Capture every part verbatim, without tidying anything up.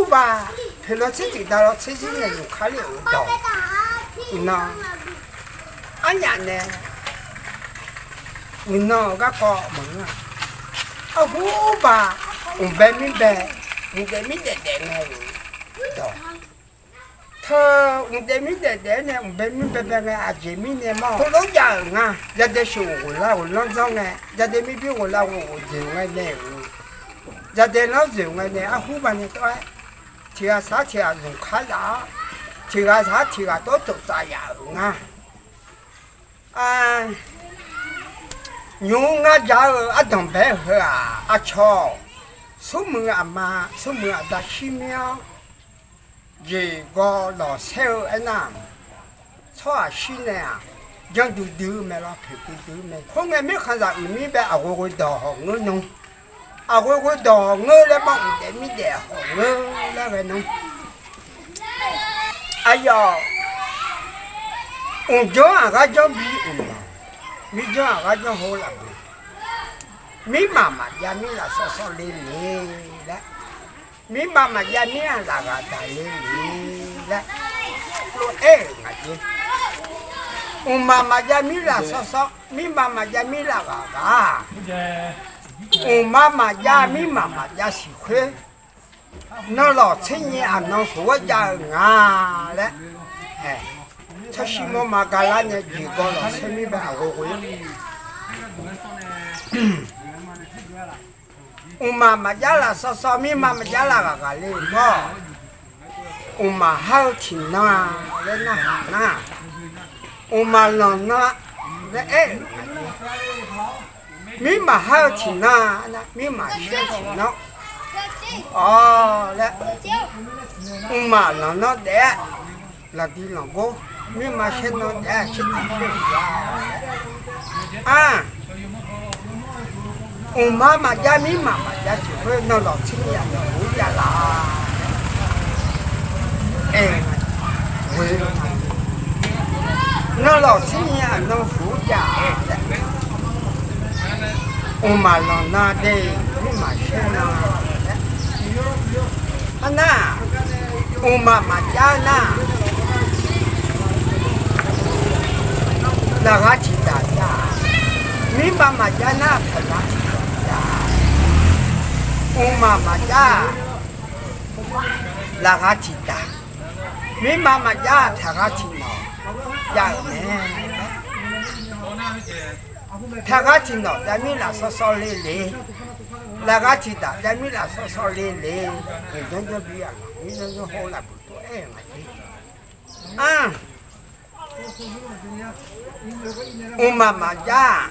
Baq, poeqlawr tser tiq da lawr tser zir nae yuf kar ler-euq dawq, uqnan, arnyaf nae, uqnan-euq garkawv maqngeur-a. Arhu baq, mqbae mirbae, mqdaef mirdaef daef ngae-euq dawq. Teu, mqdaef mirdaef daef-aer nae mqbae mirbae bae ngae aqjeq mirnae mawr, tov lof jav-euq nga. Jadae sheuq ghof lar ghof lanr dzanr ngae, jadae mirbir ghof lar ghof ghof jeq ngae nae-euq, jadae lanr dzoeq ngae nae arhu baq nae tawr-aer, tiq ghaq sar tiq ghaq zmq kar zaf-awr, tiq ghaq sar tiq ghaq tawr tof tsaf yaf-euq nga. Nymq-mr ngar ja-eu ardanq bae-eu heu-aq, aqcawq, smrmuiq aqma, smrmuiq aqda shir mir-awr, jeqgaw lawqsaer-eu aernar, tsawrhaq shir nae-aq, janrdui dui-eu mae lawr, poeqdui dui-eu mae. Khoerngae mirkhanqzaq uiqmir bae aqghoe ghoe dawq hawq ngeur nmr. Aqghoe ghoe dawq hawq ngeur laer mawr, mqdaef mirdaef hawq ngeur laer ghae nmr. Aqyawf, mqjanr-aq gharjanr bi uqmawq, mirjanr-aq gharjanr hawr lafghoe, mirmaf maqjav mirlaf sawv sawv le le laer, mirmaf maqjav mirlaf lafghaq daq le le laer, lof-aer-euq ngaq jeq. Mqmaq maqjav mirlaf sawv sawv, mirmaf maqjav mirlaf ghaq ghaq-aq, mqmaq maqjav mirmaf maqjav siq khoer, nanlawq tser nyiq aqnan soq-aer jav-eu nga laer, tsawrshir mawrma galar nae jeqgaw lawqsaer mir bae aqghoe ghoe-ir. Mqmaq maqjav laf sawv sawv, mirmaf maqjav laf ghaq ghaq le mawr. Mqmaq har-eu tiqnan laer narhaq nar, mqmaq lanqnan laer aer-euq, mirmaf har-eu tiqnan, mirmaf shaer-eu tiqnan, awq laer, mqmaq lanqnan daef-aer laqdi lanqgor, mirmaf shaer nan daef-aer caer tiq khoer-euq ya-a. Mqmaq maqjav mirmaf maqjav tiq khoer, nanlawq tser nyiq aqnan soq-aer jav laf-a. Aer, ghoe, nanlawq tser nyiq aqnan soq-aer jav-a laer, mqmaq lanqnan de, mirmaf shaer nan-a laer. Arnar, mqmaq maqjav nar, laqghaq tiq daq jav-a. Mirmaf maqjav nar, pyaqghaq tiq daq jav-a. Mqmaq maqjav-aq, laqghaq tiq daq. Mirmaf maqjav-aq, pyaqghaq tiq nawq jav-euq mae. Pyaqghaq tiq nawq jav mirlaf sawv sawv le le. Laqghaq tiq daq jav mirlaf sawv sawv le le. Uqdzanr janr bi-aq, mirdzanr janr hawr-eu lafbuq tov-aer-euq ngaq jeq. Mqmaq maqjav-aq,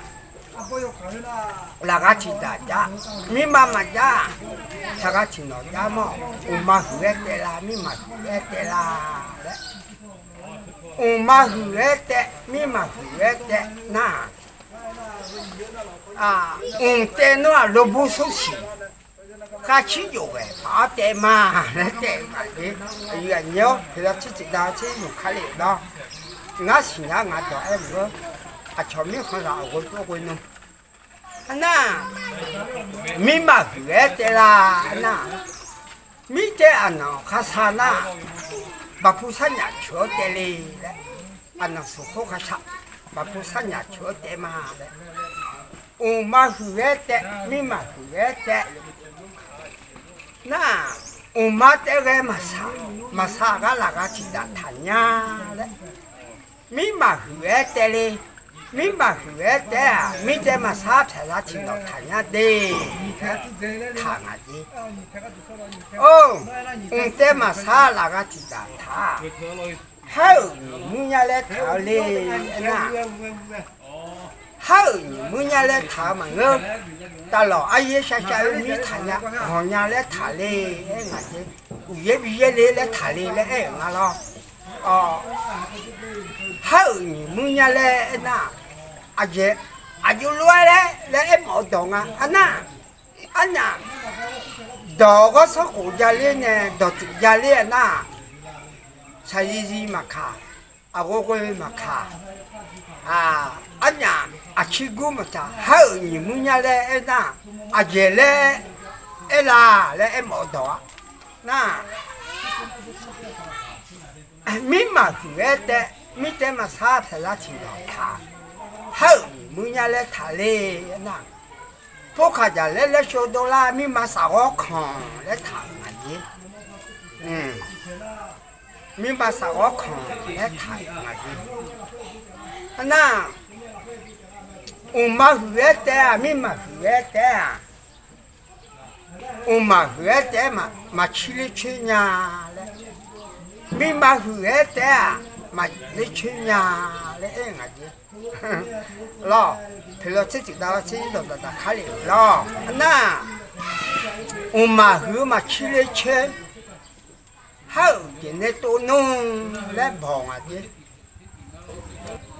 laqghaq tiq daq jav. Mirmaf maqjav-aq, pyaqghaq tiq nawq jav mawr. Mqmaq huiq-aer taev la, mirmaf huiq-aer taev la laer. Mqmaq huiq-aer taev, mirmaf huiq-aer taev nar-aq, mqtaev nawr-aq, lobur smr siq khavcir jov ghae paq-awr taev ma laer taev-euq ngaq jeq. Aqyuif aqnyir-awr, poeqlawr tser tiq da tser yuf kar le-euq dawr, ngar siqnya ngaq dawq-aer maqngeur. Aqcawq mirkhanqzaq aqghoe tov ghoe nmr. Arnar, mirmaf huiq-aer taev la. Arnar, mirtaev aqnanq khar sar nar, baqpu sarnyaf coeq-awr taev le laer, aqnanq soq khoer khar sar, baqpu sarnyaf coeq-awr taev ma laer. Mqmaq huiq-aer taev, mirmaf huiq-aer taev nar, mqmaq taev ghae maqsaq, maqsaq gar laqghaq tiq daq taqnya laer, mirmaf huiq-aer taev le. Mirmaf huiq-aer taev-aq, mirtaev maqsar pyaqzaq tiq nawq taqnya de laer taq ngaq jeq. Or, mqtaev maqsar laqghaq tiq daq taq-aq, har-euq nyiq muir nya laer taq-eu le. Aernar, har-euq nyiq muir nya laer taq-eu maqngeur. Tavlawq aryaer shar shar-eu mirtaq nya, ghanq nya laer taq le. Aer ngaq jeq, uqyaer bi yaer le laer taq le laer aer-euq nga lawr. Har-euq nyiq muir nya laer aernar, aqjeq, aqjox lof-aer laer laer aermawf dawq nga. Arnar, arnyaf, dawq ghawrsanrkhof jaler nae dawqtsuif jaler-a nar, shaqzizir maqkaq, aqghoe ghoe maqkaq, arnyaf aqcir gur maqtaq, har-euq nyiq muir nya laer aernar, aqjeq laer aer la laer aermawf dawq-a. Nar, mirmaf huiq-aer taef, mirtaef maqsar paeqlar tiq ghaq taq, har-euq muir nya laer taqler nar, pawrkaq jaq laer laer shov dovlar mirma safghawr kanq laer taq-euq ngaq jer. Mirma safghawr kanq laer taq-euq ngaq jer. Nar, mqmaq huiq-aer taef-aq, mirmaf huiq-aer taef-aq, mqmaq huiq-aer taef-aer maqcir ler coer nya laer, mirma huiq-aer taef-aq maqler coer nya laer aer-eu ngaq jer. Lawr, peqlaw tser tiq dav-awr tser dawqdaq daqkar lef-euq lawr. Nar, mqmaq huiq-eu maqcir ler coer, har-euq jeq nae tov nmr laer bawq ngaq jer.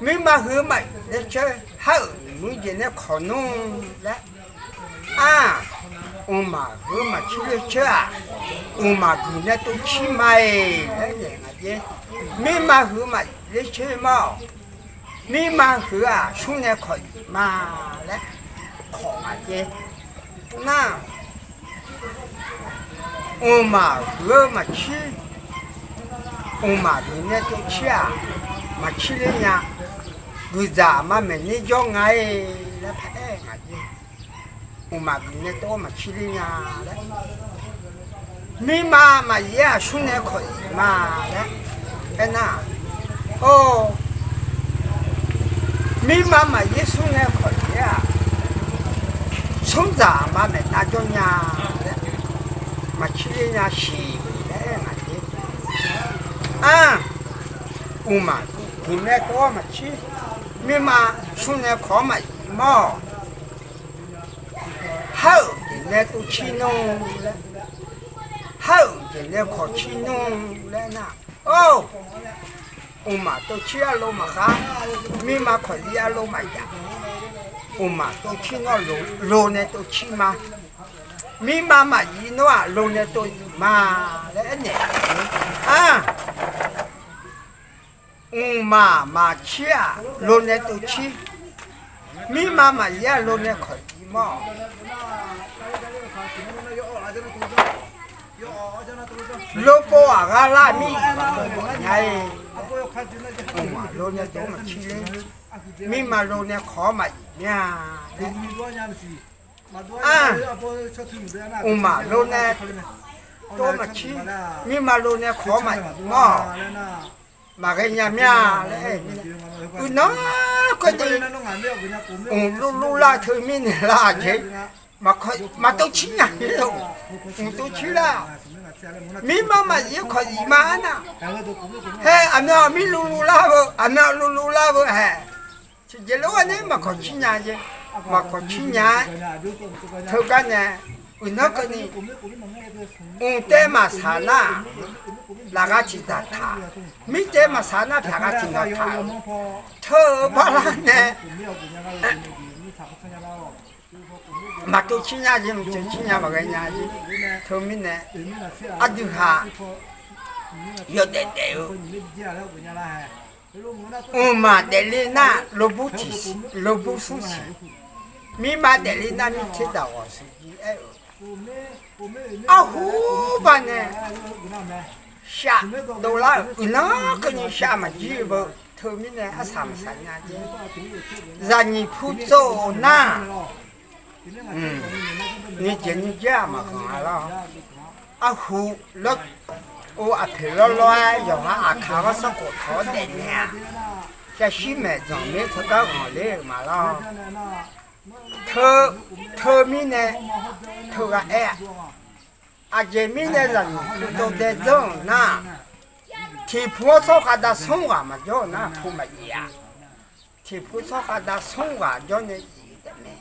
Mirma huiq-eu maqler coer, har-euq muir jeq nae kawq nmr laer, ar, mqmaq huiq-eu maqcir ler coer-aq, mqmaq guiq nae tov cir ma-eq laer naeq ngaq jer. Mirma huiq-eu maqler coer mawr-awq, mirma huiq-aq smr nae kawq-iq ma laer kawq ngaq jer. Nar, mqmaq huiq-eu maqcir, mqmaq guiq nae tov cir-aq, maqcir ler nya. Guiqdzaq aqma maeqner jawr nga-eq laer paraer-eu ngaq jer. Mqmaq guiq nae tov-awr maqcir ler nya laer, mirma maqyaer-aq smr nae kawq-iq ma laer aernar, or, mirma maqyaer smr nae kawq-iq-aq, smr dzaq aqma maeqnav jawr nya laer, maqcir ler nya siq laer aer ngaq jer. Ar, mqmaq guiq nae tov-awr maqcir, mirma smr nae kawq-awr maqyaer mawr-awq. Har-euq jeq nae tov cir nmr laer, har-euq jeq nae kawq cir nmr laer nar, or, mqmaq tov cir arlov maqkhar, mirma kawq-ir arlov maqjav. Mqmaq tov cir nawr lo nae tov cir ma. Mirma maqyaer nawr-aq lo nae tov yaef ma laer aernaeq-eu. Ar, mqmaq maqcir-aq lo nae tov cir, mirma maqyaer-aq lo nae kawq-ir mawr-awq. Lopov-aq ghar lar mir-iq maqdov nya-eq. Mqmaq lo nae tov maqcir ler, mirma lo nae kawq-awr maqyaef mya laer. Ar, mqmaq lo nae tov maqcir, mirma lo nae kawq-awr maqyaef mawr-awq. Maqghae nya mya laer aer-eu mirnae, uiqnan keuvni mq luvluv lar-eu teumirnae lar-aq jeq, maqtov cir nya-ir-awq. Mq tov cir lar, mirma maqyaer kawq-ir ma-aer nar, haer aqmyan mir luvluv lar-eu, aqmyan luvluv lar-eu hae. Tiqjeq lof-aer nae maqkawq cir nya jeq, maqkawq cir nya-aer, teugar nae uiqnan keuvni, mq taef maqsaq nar, laqghaq tiqdaq taq, mir taef maqsaq nar pyaq ghaq tiqdaq taq-eu, teu-eu barlar nae maqtov cir nya jeq, mqtov cir nya maqghae nya jeq. Teumirnae aqdui haq yawdaef daef-eu, mqmaq daefle nar lobur tiq, lobur smr siq, mirma daefle nar mirtser daq ghawq siq jir aer-eu. Arhu baqnae shav dovlar-euq uiqnan keuvni shav maqjir-eu beu teumirnae arsaq maqsaq nya jeq. Zaqnyiq pu tsov-eu nar, nyiq jeq nyiq jeq-aq maqkhanq-a lar. Arhu lawr, or aqpoeq lawrlawr-aer yawqha aqkaq-anr sanrkhof tawq-awr daefnaeq-aq, yashir maeqdzanq mir teugar ghanqler-euq ma lar. Teu, teumirnae teughaq aer-aq, aqjeq mirnae zaqnyiq pu tsov dae dzanr-euq nar, tiq pu-anr tsawrhaq dav smr ghaq maqjawr-euq nar pu maqyif-a. Tiq pu tsawrhaq dav smr ghaq jawr nae yif-eu taef mae.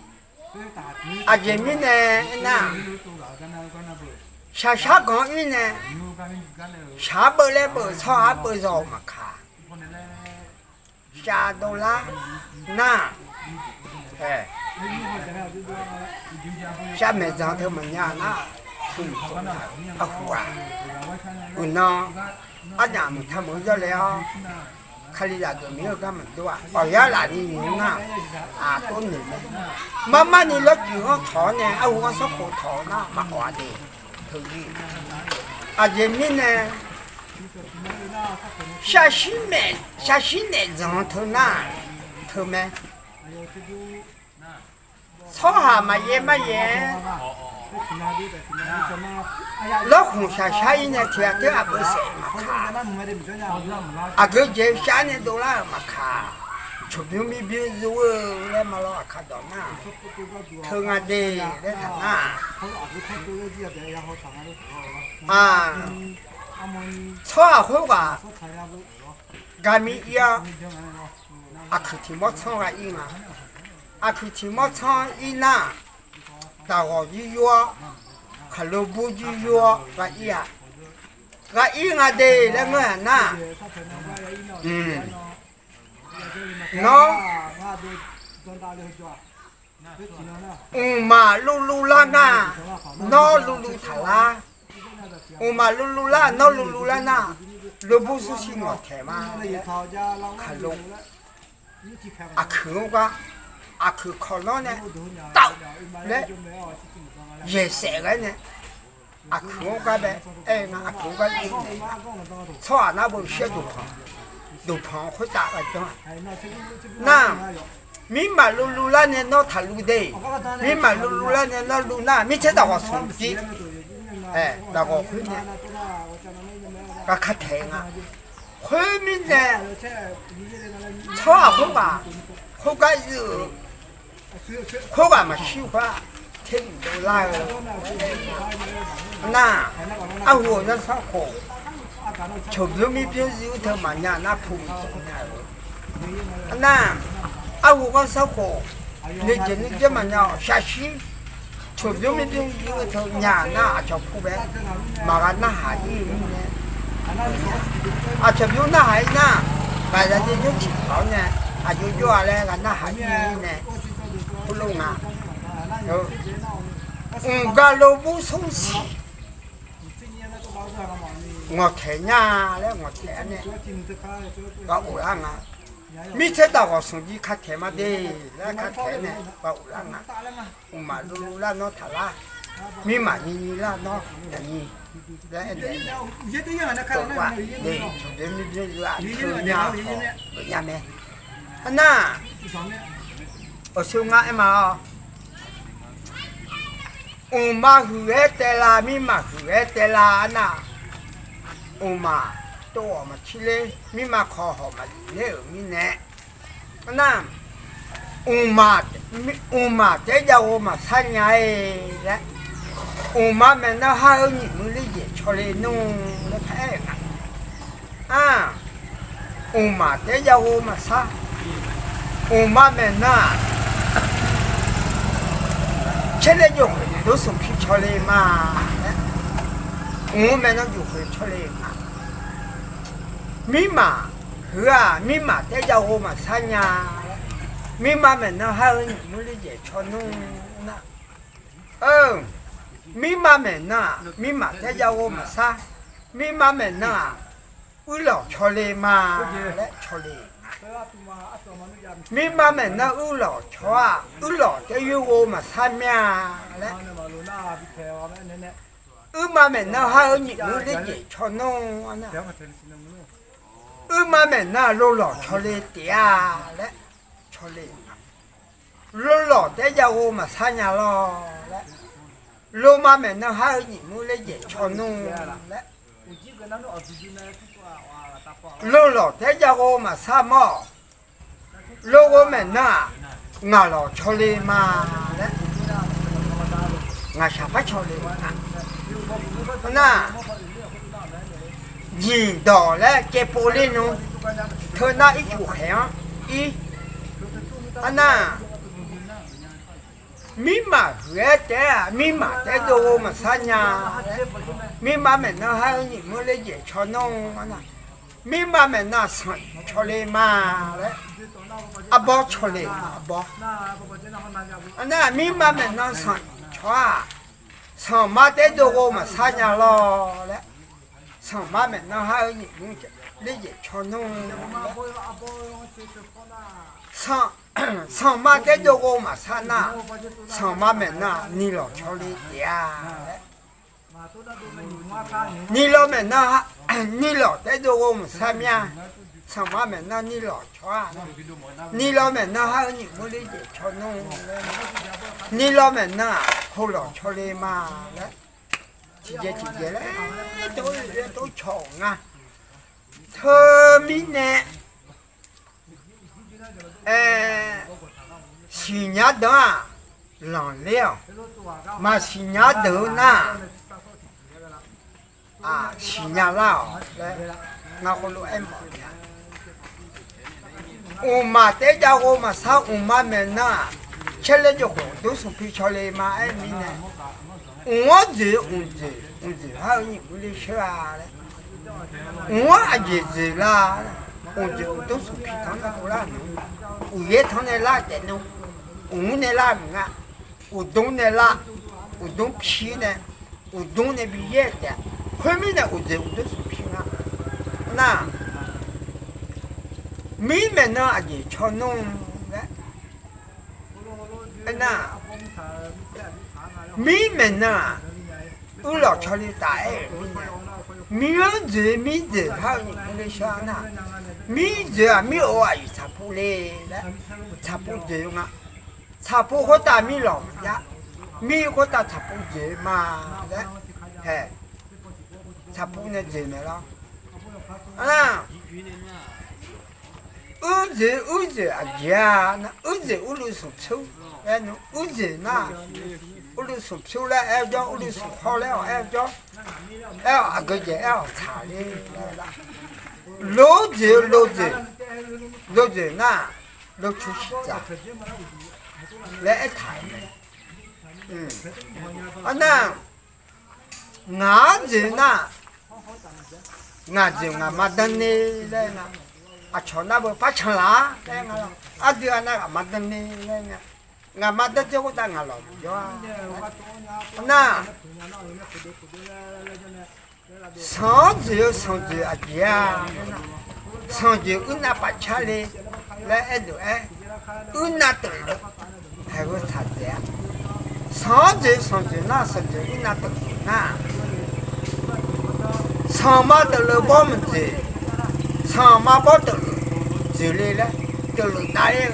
Aqjeq mirnae aernar, shaqshar ganq-ir nae shaq-ar beuv laer beuv tsawrhaq-ar beuv zaw-euq maqkaq, shav dovlar nar, shav maeqdzanq teu maqnya nar, arhu-aq, uiqnan arnyaf meuq taq meuq-anr jawrle-awr, Kalizaq geufmir-eu gar maqdur-aq, awqyar laf ni nymq nar, aqtov noeq mae. Marmar ni lawrjuif-anr tawq-awr nae arhu-anr sanrkhof tawq-eu nar maqawf-a de. Teuyir Aqjeq mirnae, shaqshir naeq, shaqshir naeq dzanq-eu teu nar, teu mae. Tsawrhaq maqyaer maryaer-aer, lawrkhmq shaqshar-ir nae tiq ghaq teu aqbeuv saef-eu maqkaq, aqgeu jeq shar nae dovlar-euq maqkaq, cawqbymr mirbymr zeur-eu laer ma lawr aqkar dawq nar, teu nga de laer taq nar, tsawrhaq khoerghaq garmir ir-awr, aqkuiq tiq mawr tsanr gha ir nga. Aqkuiq tiq mawr tsanr ir nar, daqghawq jir yur-awr, khaqlo bur jir yur-awr gha ir-a. Gha ir nga de laer ngeur-aq nar, nawr mqmaq luvluv lar nga. Nawr luvluv taq lar. Mqmaq luvluv lar, nawr luvluv lar nar, lobur surshir ngawqtaeq ma laer, khaqlo aqkuiq-anr gar, aqkuiq kawq nawr nae taf laer yaeqsaef ghae nae, aqkuiq-anr gar bae aer-eu nga, aqkuiq-anr gar ir naeq-a. Tsawrhaq nar beu shaer doqpanq, doqpanq khoertav gha janr-a. Nar, mirmaf luvluv lar nae nawr taqluv de. Mirmaf luvluv lar nae nawr luv nar, mirtser daqghawq smq jir, daqghawq khoer nae gha kar taeq nga. Khoermirnae, tsawrhaq khoerghaq khoergar ir-euq, khoerghaq maqshir-eu khoer-aq, terluf dovlar-eu nar, arhu-euq zanrsanrkhof, cawqbymr mirbymr zir-eu teu maqnya nar, pu mq nya-eu nar, arhu zanrsanrkhof, nuijeq nuijeq maqnya-awq. Shaqshir cawqbymr mirbymr zir-eu teu nya nar, aqcawq pu bae maqgha narhaq ir-eu mirnae, aqcawq bymr narhaq ir nar, ngaq zaqdeuq jawr ciq paq-awr nae, aqjox jawr-a laer gha narhaq ir nae, khoerlof nga. Mqga lobur smr siq ngawqtaeq nya laer ngawqtaeq-aer nae gha of lar nga. Mirtser daqghawq smq jir kar taeq ma de laer kar taeq-aer nae gha of lar nga. Mqmaq luvluv lar nawr taq lar, mirmaf nyiq nyiq lar nawr nyiq nyiq laer aer nae, tov-aq de, cawqbymr mirbymr zir-aq teu nya-awq, geuf nya mae. Arnar, awqsur ngar aer ma-awr, mqmaq huiq-aer taev la, mirmaf huiq-aer taev la arnar, mqmaq tov-awq maqcir ler, mirmaf kawq hawq maqluf ler-euq mirnae, arnar, mqmaq taef-aer jav ghov maqsar nya-e laer, mqmaq maeqnan har-eu nyiq muiq ler jaeq cawle nmr laer paraer-euq nga. Mqmaq taef-aer jav ghov maqsar, mqmaq maeqnan-aq, caernae jov khoeq dov smq pi cawle ma laer, mq-eu maeqnan jov khoeq cawle-euq nga. Mirmaf huiq-aq, mirmaf taef-aer jav ghov maqsar nya laer, mirmaf maeqnan har-eu nyiq muiq ler jaeq caw nmr nar, mirmaf maeqnan-aq mirmaf taef-aer jav ghov maqsar, mirmaf maeqnan-aq uirlawq cawle ma laer cawle-euq nga. Mirmaf maeqnan uirlawq caw-aq, uirlawq taef-aer yoer ghov maqsar mya laer, uirmaf maeqnan har-eu nyiq muiq ler jaeq caw nmr nar, uirmaf maeqnan lolawq cawle taef-a laer cawle-euq nga. Lolawq taef-aer jav ghov maqsar nya lawr laer, lomaf maeqnan har-eu nyiq muiq ler jaeq caw nmr laer, lolawq taef-aer jav ghov maqsar mawr-awq. Loghov maeqnan-aq ngaq lawq cawle ma laer, ngaqshaq par cawle-euq nga. Arnar, nyiq dawq laer caevpov ler nmr, teunar ircuf khaeq-anr ir. Arnar, mirmaf huiq-aer taef-aer-aq mirmaf taef-aer dov ghov maqsar nya laer, mirmaf maeqnan har-eu nyiq muiq ler jaeq caw nmr nar, mirmaf maeqnan sanq cawle ma laer, arbawr cawle arbawr. Arnar, mirmaf maeqnan sanq caw-aq, sanqma taef-aer dov ghov maqsar nya lawr laer, sanqma maeqnan har-eu nyiq muiq ler jaeq caw nmr laer, sanqma taef-aer dov ghov maqsar nar, sanqma maeqnan-aq ni lawq cawle taef-a laer, Nirlawr maeqnan, nirlawq taerdov ghov mqsar mir-a. Sanqma maeqnan nirlawq cawr-a. Nirlawr maeqnan har-eu nyiq mur ler jeq caw nmr laer, nirlawr maeqnan-aq, hawlawq cawle ma laer, tiqjeq tiqjeq laer tov cawq-euq nga. Teumirnae, siqnya deuq-aq, lanqler-awq. Maqsiqnya deuq-eu nar, siqnya lar-awq laer, ngar khoerlof aermawf-eu nya. Mqmaq taer jav ghov maqsar, mqmaq maeqnan-aq, caerler jawrkhawf uqduq smq pi cawle ma aer mirnae, mq-anr dzoeq, mqdzoeq, mqdzoeq har-eu nyiq mur ler sheur-a laer, mq-anr aqjeq dzoeq lar, mqdzoeq uqduq smq pi tanq-anr nar dovlar-euq nmr, uqyaer tanq nae lar taef nmr, mqmr nae lar maqnga, uqdmr nae lar, uqdmr pi nae, uqdmr nae bi yaer taef-a. Khoermirnae uqdzoeq uqduq smq pi nga. Nar, mir maeqnan aqjeq caw nmr laer, aernar, mir maeqnan-aq, urlawq cawle taf-aer-euq mirnae, mir-anr dzoeq mir dzoeq har-eu nyiq mur ler sheur-a nar, mir dzoeq-aq mir-euq aqyuif tsaqpov le laer, tsaqpov dzoeq-eu nga. Tsaqpov khoertav mir lawq maqjav, mir khoertav tsaqpov dzoeq ma laer, hae, tsaqpov nae dzoeq maeq lar. Nar, uir dzoeq uir dzoeq aqjeq-a nar, uir dzoeq urluf smq pyur laer nmr, uir dzoeq nar, urluf smq pyur laer aer-eu jawr, urluf smq hawr laer-awq aer-eu jawr, aer-awq aqgeu jeq aer-awq tsaq ler laer lar. Lor dzoeq lor dzoeq, lor dzoeq nar, lor cu siqdzaq laer aertaq-euq mae. Arnar, ngaq-anr dzoeq nar, ngaq dzoeq ngaq ma danr le laer nga. Aqcawq nar beu par can laf-a laer nga lawr. Aqdui-a nar ghaq ma danr le laer nga. Ngaq ma danr dzer khoertav ngaq lawq maqjawr-a. Arnar, sanq-anr dzoeq-eu sanqdzoeq aqjeq-a. Sanqdzoeq uirnav paf car le laer aerdeuq-aer, uirnav teufleuf haeq-eu tsaq dzaeq-a. Sanq-anr dzoeq sanqdzoeq nar, sanqdzoeq uirnav teufleuf nar, sanqma teufleuf bawr maqdzoeq, sanqma bawr teufleuf dzoeq le laer teufleuf dav-ir-eu,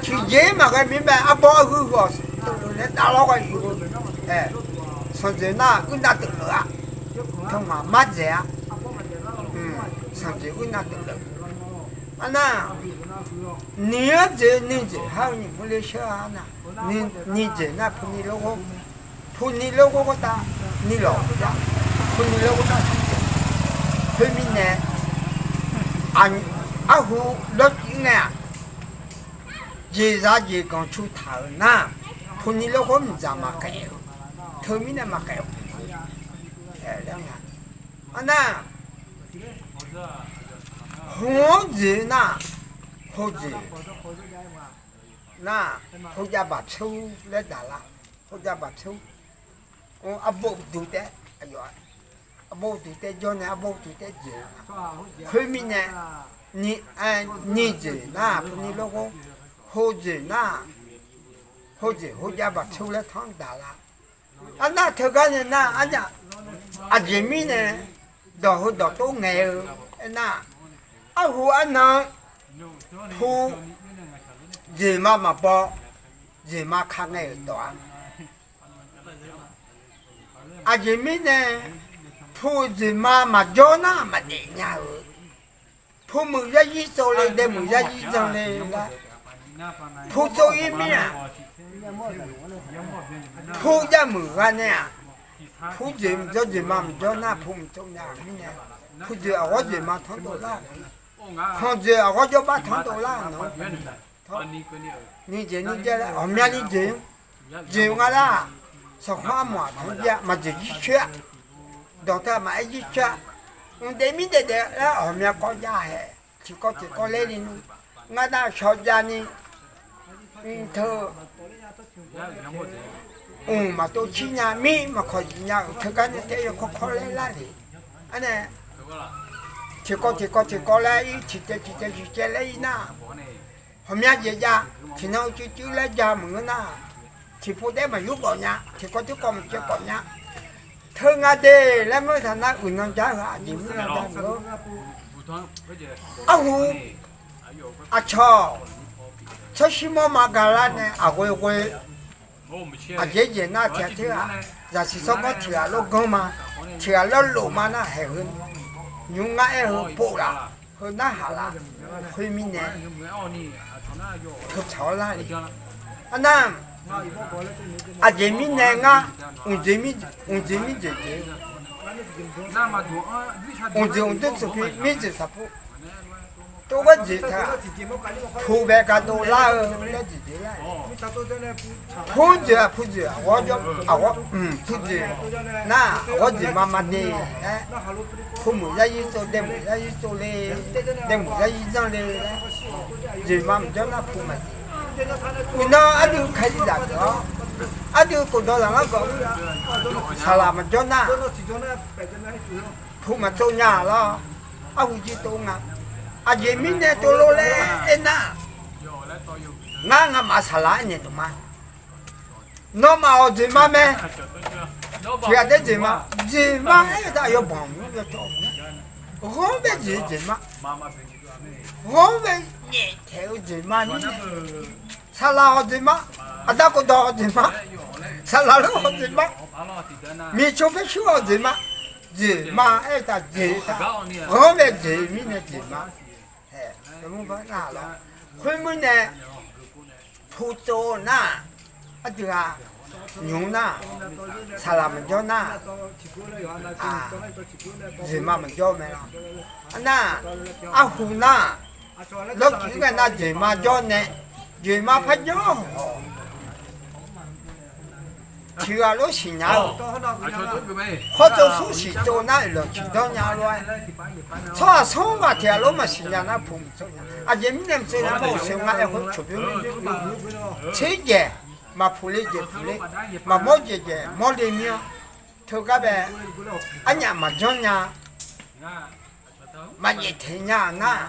tiqjeq-ir maqghae mirbae arbawr arhuiq ghawq teufleuf nae dav lawr ghae-eu, sanqdzoeq nar uirnav teufleuf-a. Teumaq mardzaeq-a. Sanqdzoeq uirnav teufleuf. Arnar, ni-anr dzoeq ni dzoeq har-eu nyiq mur ler sheur-a nar, ni dzoeq nar puni lor ghor, puni lor ghor khoertav ni lawq maqjav, puni lor ghor nar dzoeq. Khoermirnae, arhu lawrcif ngae-aq, jeqzaq jeq ganqcu taq-euq nar, puni lor ghor miqdzaq maqkhaeq-eu, teumirnae maqkhaeq-eu. Arnar, hu-anr dzoeq nar, hu dzoeq nar, hu jav baq pyur laer daq lar. Hu jav baq pyur, arbov duq taef, arbov duq taef jawr nae arbov duq taef jeq. Khoermirnae, ni dzoeq nar puni lor ghor, hu dzoeq nar, hu dzoeq hu jav baq pyur laer tanr daq lar. Arnar teugar nae nar, arnyaf aqjeq mirnae dawq heu dawqtov ngaeq-eu aernar, arhu arnan pu dzoeqma maqbaw, dzoeqma ka ngae-euq dawq-a. Aqjeq mirnae, pu dzoeqma maqjawr nar maqdaef nya-euq. Pu muiq yarzir tsov le, dae muiq yarzir jan le laer, pu tsov-ir mir-aq, pu jav muiq gha nae-aq, pu dzoeq maqjawr dzoeqma maqjawr nar pu muiq tsov nya-euq mirnae, pu dzoeq aqghawr dzoeqma tanrdov lar, khanq dzoeq aqghawr jawrbar tanrdov lar-euq nan. Ni dzoeq ni jav laer ghawqmyani dzoeq, dzoeq nga lar. Sanqkhanr armawf-aq tanrjav maqdzoeq jircoer-a, dawq teu maqaer jircoer-a. Mqdaef mirdaef daef laer ghawqmya kawv jav haeq, tiqkawv tiqkawv laer li nmr. Ngar nar shawr jav ni, teu, mq maqtov cir nya mir maqkawq zif nya-euq teugar nae taef yawkawr kawr laer lar le. Arnae, tiqkawv tiqkawv tiqkawv laer ir, tiqcaev tiqcaev tiqcaev laer ir nar, ghawqmya jeq jav, tiqnan uicuiv cuiv laer jav maqngeur nar, tiqpov taef maqyur kawv nya, tiqkawv tiqkawv maqcaev kawv nya. Teu nga de laer ngeur taq nar, uiqnan jar-eu aqjeq mirnae jar-eu-awr, arhu aqcawq tsawrshir mawrma gaqlar nae aqghoe ghoe, aqjeq jeq nar tiq ghaq ter-aq, zaqsiq tsawrganr tiq ghaq lawr ganr ma, tiq ghaq lawr lof ma nar haeq heu, nymr ngar aer heu pov laf, heu narhaq laf, khoermirnae teutsaq-awr lar le. Arnar, aqjeq mirnae ngar, mqdzeq mirjeq jeq, mqdzeq mqdui tsuif pi mirjeq saqpur, tov gharjeq taq, puq bae gardov lar-eu laer jeq jeq lar, purdzeq-aq purdzeq, aqghawr, purdzeq nar aqghawr jeq ma ma de laer, pumuiq yaryir tsov daemuiq yaryir tsov le, daemuiq yaryir zanr le laer, jeq ma maqjawr nar pu maqjeq. Uqnan aqdui kalizaq geuf-awr, aqdui khofdawq zaqlanr geuf-awr, saqlaq maqjawr nar, pu maqtsov nya lawr. Arhu jir tov nga. Aqjeq mirnae tov lor laer aernar, ngar ngamaf saqlaq-aer naeq dmq ma. Nawmaf-awq jeq ma mae. Tiq ghaq taef jeq ma, jeq ma aer-eu taf yawbanq mr yawcawv mr, ghanr bae jeq jeq ma, ghanr bae nyaeftaeq-eu jeq ma mirnae, saqlaq-awq jeq ma, aqda khofdawq-awq jeq ma, saqlaq lor-awq jeq ma, miqcoq paer shuir-awq jeq ma, jeq ma aer-eu taf jeq taf, ghanr bae jeq mirnae jeq ma. Khoermirnae, pu tsov nar, aqdui-aq, nymr nar, saqlaq maqjawr nar, jeq ma maqjawr mae lawr. Arnar, arhu nar, lawrkiq-anr ghae nar jeq ma jawr nae, jeq ma par jawr-awq. Tiq ghaq lof siqnya-eu, khawr tsov smr siq tsov nar, oeqlanq ciqdanr nya lof-aer, tsawrhaq smr ghaq tiq ghaq lof maqsiq nya nar, pu maqtsov nya. Aqjeq mirnae maqtsov nya, maqsheuq nga aer khoer coqbymr tser jaeq, maqpuq le jaeq puq le, maqmawr jaeq jaeq mawr le mir-anr, teugar bae, arnyaf maqjanr nya, maqnyaef taeq nya nar,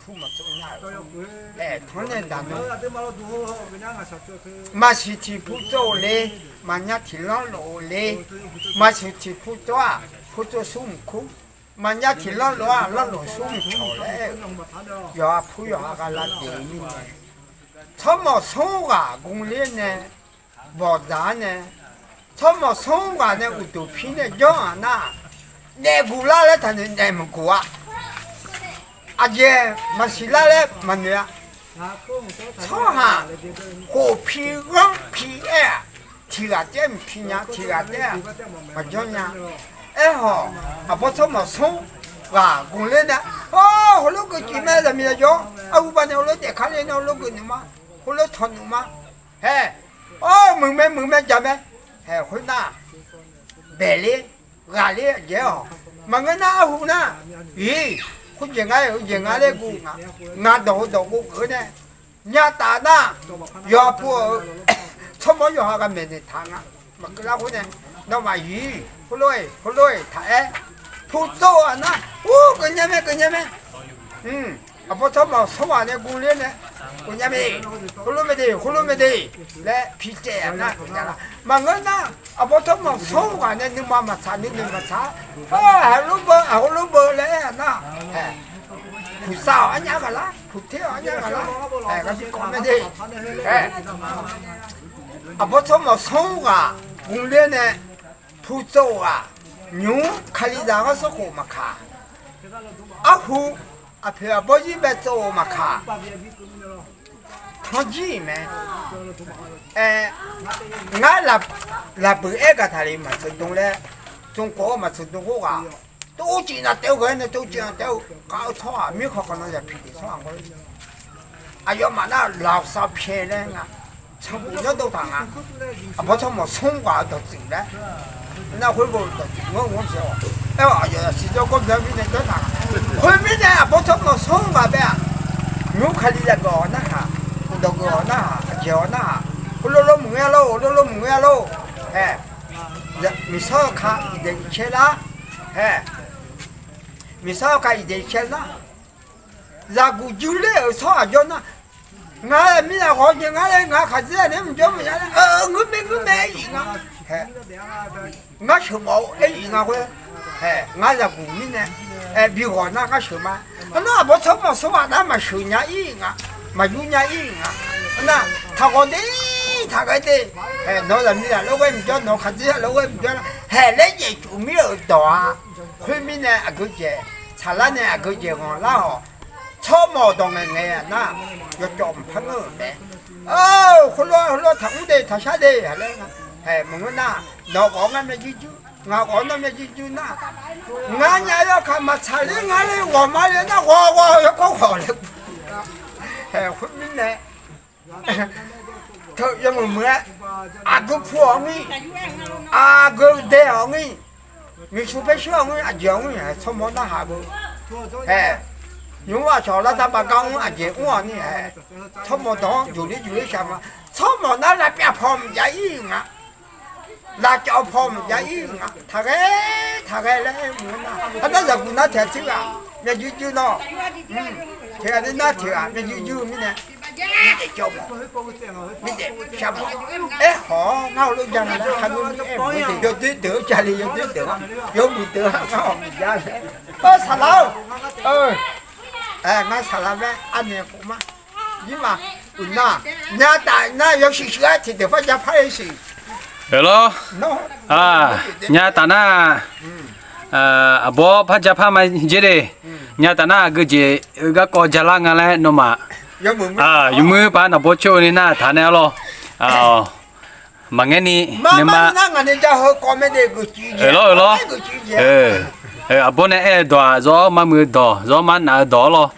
pu maqtsov nya-eu, aer tanr nae daq nar, maqsiq tiq pu tsov-euq le, maqnya tiq lanr lof-euq le, maqsiq tiq pu tsov-aq, pu tsov smr mq kur, maqnya tiq lanr lof-aq, lanr lof smr mq cawq laer aer-eu, yawqha pu yawqha gha lavdeq-eu mirnae, tsawrmawq smr ghaq gmler nae, bawqdzaq-anr nae, tsawrmawq smr ghaq nae uqduq pir nae janr-aq nar, daef guq lar laer taqnoeq daef maqguq-a. Aqjeq maqsiq lar laer maqnoeq-a. Tsawrhaq khof pi ghanr pi aer-aq, tiq ghaq taef-aer mq pi nya, tiq ghaq taef-aq maqjanr nya. Aerkhawf, aqbawr tsawrmawq smr ghaq gmler nae, hawr, heulof geuf cif mae, zaqmiq zaqjawr arhu ba nae heulof daefkar le nae heulof geuf nmq ma, heulof tanq nmq ma. Hae, awr, muiq mae, muiq mae, jaq mae. Hae, khoernar, baeq ler, ghaq ler aqjeq-awq. Maqngeur nar arhu nar, iq, khoerjeq nga-aer, khoerjeq nga laer guv nga, ngaq dawq heu dawq guv geuf nae, nya taf nar, yawqha pu-eu tsawrmawq yawqha gha maeqnaeq taq nga. Maqkeuv lar khoer nae, nawmaf iq, heulof-aer heulof-aer taq-aer, pu tsov-aq nar, ur, geuf nya mae, geuf nya mae. Aqbawr tsawrmawq smr ghaq nae guvler nae, geuf nya mae, khoerlof mae de, khoerlof mae de laer pi caev-aq nar, maqngeur nar, aqbawr tsawrmawq smr ghaq nae nuima maqtsaq, nuinoeq maqtsaq-aer, aqlof beu, aqlof beu laer aer-aq nar, puqsav-awq arnyaf ghaq lar, puqter-awq arnyaf ghaq lar, ghaq bi kawv mae de. Aqbawr tsawrmawq smr ghaq guvler nae pu tsov-aq, nymq-mr Kalizaq ghanr sanrkhof maqkaq, arhu aqpoeq aqbawr zir bae tsov-eu maqkaq, tanrjir-iq mae. Aer, ngar laqbuiq aer gaq taq le maqtseu dm laer, tsov khof-eu maqtseu dm khoerghaq, tov cif nav taef-eu ghae nae tov cif nav taef-eu khav-eu tsawrhaq mirkhanq khawf nan yaq piq tiq tsawrhaq khoer, aqyawfmaf nar lafsav pyaeq laer nga, sanqbof yawrdov taq nga. Aqbawr tsawrmawq smr ghaq-eu dawqtsuif laer, nar khoer bo dawqtsuif ngar ngar-awq. Aer-awq, aqyawf yasiq jawrgawr byan mirnae janr taq nga. Khoermirnae aqbawr tsawrmawq smr ghaq bae-aq, nymq-mr Kalizaq geuf-awq narhaq, uqdawq geuf-awq narhaq, aqjeq-awq narhaq, heulof lor muiq-aer lor, heulof lor muiq-aer lor. Hae, miqsawr-eu ka iqdaeq iqcaer lar. Hae, miqsawr-eu ka iqdaeq iqcaer lar. Zaqguq juir ler-euq tsawrhaq jawr nar, ngar mirnae ghawq jeq ngar laer, ngar khaqdzerzaq nae mqjawr maqya laer, ngeur mae ngeur mae-aer iq nga. Hae, ngar sheuqmawf-eu aer-iq nga khoer, hae, ngar zaqguq mirnae, aer, bi ghawq nar ngar sheuq ma. Arnar aqbawr tsawrmawq tsawrhaq nar maqsheuq nya ir nga, maqyur nya ir nga. Arnar taqghawq de, taqghae de. Hae, nawq-eu zaqmiqzaq lawrghae mqjawr, nawq-eu khaqdzerzaq lawrghae mqjawr nar, hae, laer yaef cuf mir-euq dawq-a. Khoermirnae aqgeujeq, saqlar nae aqgeujeq ghanqlar-awq. Tsawrmawq dawq ngaeq ngaeq-a nar, yawcawv mqpar ngeur-euq mae. Khoerlof khoerlof taqmr de, taqshar de, laer, hae, maqngeur nar, nawq ghawf ngar myavjuir juir, ngaq ghawf nar myavjuir juir nar, ngar nya yawkaq maqtsaq ler ngar le, ghawq ma le nar, ghawq ghawq yawkawr ghawq le. Hae, khoermirnae, teu yawmuiq muiq-aer, aqgeu pu-awq ngir, aqgeu dae-awq ngir, miqshu paershuir-awq ngir, aqjeq-awq ngir, tsawrmawq narhaq beu. Hae, nymr aqcawq lar dar bav gar mr aqjeq mr-awq ni, hae, tsawrmawq dawq-anr juqler juqler shaq ma. Tsawrmawq nar lavpyav paw maqjav ir nga. Lavcawv paw maqjav ir nga. Taqghae, taqghae laer aer-eu nar, arnar zaqguq nar tiq ghaq tir ghaq myavjuir juir nawr, tiq ghaq nar tiq ghaq myavjuir juir mirnae, mirdaef cawv mawf, mirdaef shar mawf. Aerkhawf-awr ngar heulof ja nga nar, kaqgeu mir aer-eu deuq, yawdoer deuq-anr ca le, yawdoer deuq-anr, yawmuiq deuq-anr ngar hawq maqjav laer. Saqlaq-or, ngar saqlaq mae, anaeq khof ma. Nyir ma, uqna, nyataf nar yawshuif shuif-aer tiqdeuq par japar-aer siq. Aerlawr, nyataf nar, aqbawr par japar ma jer de. Nyataf nar aqgeujeq-eu garkawv jalar nga laer nawmaf, yawmuiq par naqbawr coer-eu ni nar taq nae arlawr. Maqngaer ni, nuima, aerlawr, aerlawr. Aqbawr nae aer-eu dawq-aq, zawr mar muiq-eu dawq, zawr mar naf-eu dawq arlawr.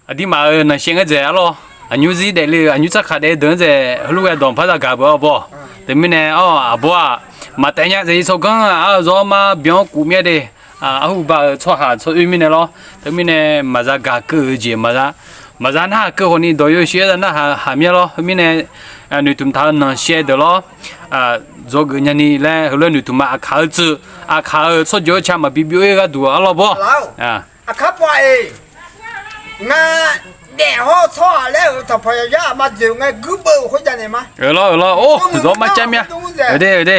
Aqdirmaf-euq nanqshaev ngaer dzaeq arlawr. Aqnymr zir daefle-euq, aqnymr tsarkhaq daef-eu deuq-anr dzaeq, heulof ghae dawq par zaq gaq beu-awr bawr. Teumirnae, awr, aqbawr-aq, maqtaef nya dzaeq-ir tsawrganr-aq, ar-eu zawr mar byan-awr kuf mir-a de. Arhu ba-euq tsawrhaq tsawroer mirnae lawr. Teumirnae maqza gaq keuv-eu jeq maqza, maqza narhaq keuv khawf ni dawq yawshuif-aer za narhaq haq mir-a lawr. Khoermirnae, noeqtmq taq-eu nanqshaev deuq lawr, dzawgeuf nyani laer heulof-aer noeqtmq ma. Aqkaq-eu tsuif, aqkaq-euq tsawrjeuq-eu ca maqbi byov-ir gharduq arlawr bawr. Aqkar paw-aq, ngar daef hawr-eu tsawrhaq laer-euq tanqpanq yaqyar aqma dzoeq ngae guirbeuv-euq khoer janaeq ma. Aerlawr, aerlawr, or, zawr mar car mir-a. Aqde, aqde.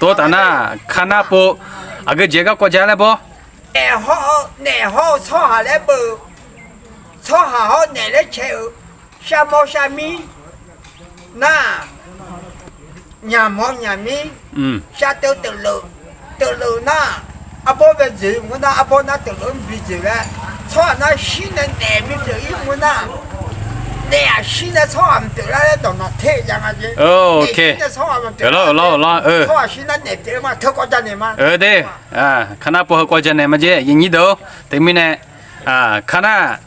Tov taf nar, kar nar pov, aqgeujeq garkawv ja laer bawr. Daef hawr-eu, naef hawr-eu tsawrhaq laer beuv-eu, tsawrhaq hawr naef laer cae-eu, sharmawr sharmir nar, nyamawr nyamir, sharteuv teuleuf, teuleuf nar, arbawr bae dzoeq mr nar, arbawr nar teuleuf mr bi dzoeq laer, tsawrhaq nar shir nae naef bi dzoeq ir mr nar, naef-aq shir nae tsawrhaq mqdeuq lar laer dawq naq ter-eu ja nga jer. Naef shir nae tsawrhaq mqdeuq lar, tsawrhaq shir nar naef pyeuf-eu ma, teukawv janaeq ma. Aqde, kar nar pov heukawv janaeq ma jer, aqyuif nyir deuq-or. Teumirnae, kar nar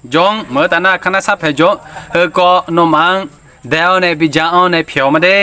jawr-anr maqeur taf nar, kar nar sarpaeq jawr-anr heukawv nawmaf-anr dae-awr nae bi ja-anr nae pyaeq-awq ma de.